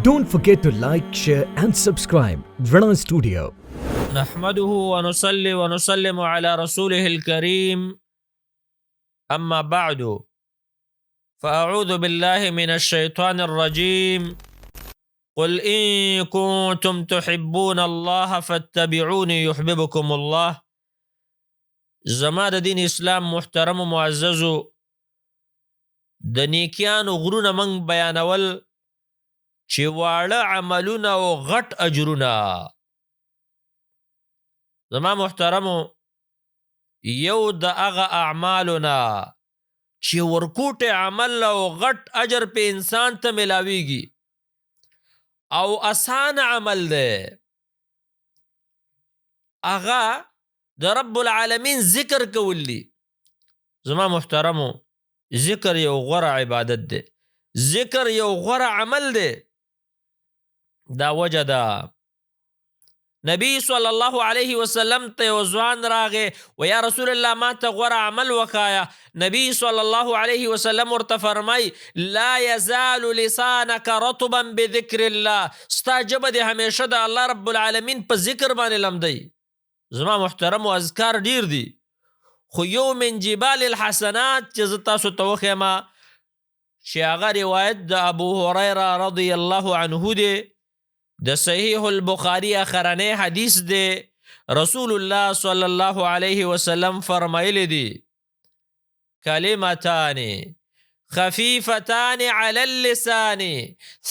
Don't forget to like, share and subscribe Rana Studio. نحمده ونصلي ونسلم على رسوله الكريم، أما بعد، فأعوذ بالله من الشيطان الرجيم. قل إن كنتم تحبون الله فاتبعوني يحببكم الله. زما د دین اسلام محترم و معززو، د نیکیانو غرونه موږ بیانول چې واړه عملونه او غټ اجرونه. زما محترمو، یو د هغه اعمالو نه چې ورکوټی عمل او غټ اجر په انسان ته ملاویږي او اسانه عمل دی، هغه د رب العالمین ذکر کول دي. زما محترمو، ذکر یو غوره عبادت دی، ذکر یو غوره عمل دی. دا وجه ده نبی صلی الله علیه وسلم ته یو ځوان راغی و یا رسول الله ما ته غوره عمل وښایه. نبی صلی الله علیه وسلم ورته فرمای لا یزال لسانک رطبا بذکر الله، ستا ژبه دې همیشه د الله رب العالمین په ذکر باندې لمدی. زما محترم، اذکار ډیر دي، خو یو من جبال الحسنات چې زه تاسو ته وښیم چې هغه روایت د ابو هریره رضی الله عنه دی، د صحیح البخاری اخرنی حدیث دی. رسول الله صلی الله علیه وسلم فرمایلی دی کلمتان خفیفتان علی اللسان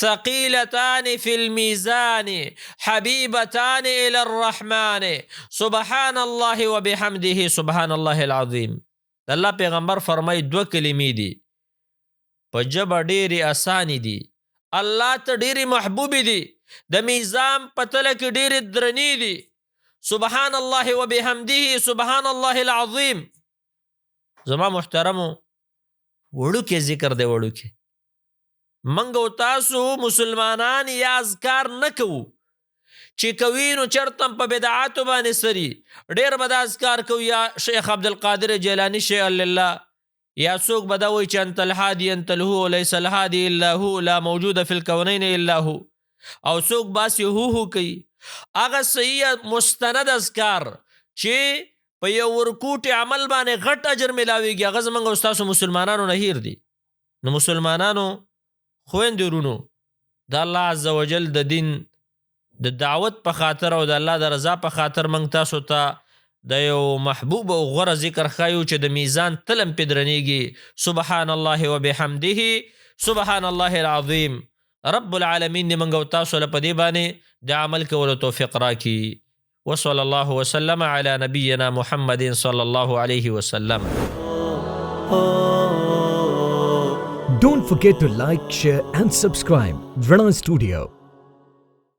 ثقیلتان فی المیزان حبیبتان الی الرحمن سبحان الله وبحمده سبحان الله العظیم. د الله پیغمبر فرمای دوه کلمې دي، په ژبه ډېرې اسانې دي، الله ته ډېرې محبوبې دي، د میزان په تله کې ډېرې درنې دي. سبحان الله وبحمده سبحان الله العظیم. زما محترمو، وړوکی ذکر دی، وړوکی. موږ او تاسو مسلمانان یا اذکار نه کوو، چې کوي نو چېرته هم په بدعاتو باندې سري. ډېر به دا اذکار کوو، یا شیخ عبدالقادر جیلاني شیئا لله، یا څوک به دا وایي چې انت الهادي انت الهو لیس الهادي الا هو لا موجود فی الکونین الا هو، او څوک باسي هو هو کوي. هغه صحیح مستند اذکار چې په یو ورکوټي عمل باندې غټ اجر ملاویږي، هغه زموږ او ستاسو مسلمانانو نه هېر دي. نو مسلمانانو، خویندو، وروڼو، د الله عز وجل د دین د دعوت په خاطر او د الله د رضا په خاطر موږ تاسو ته د یو محبوب او غوره ذکر ښایو چې د میزان تل هم پرې درنېږي. سبحان الله وبحمده سبحان الله العظیم. رب العالمین دې موږ او تاسو له په دې باندې د عمل کولو توفیق راکړي. وصلى الله وسلم على نبينا محمد صلى الله عليه وسلم. Don't forget to like, share and subscribe Rana Studio.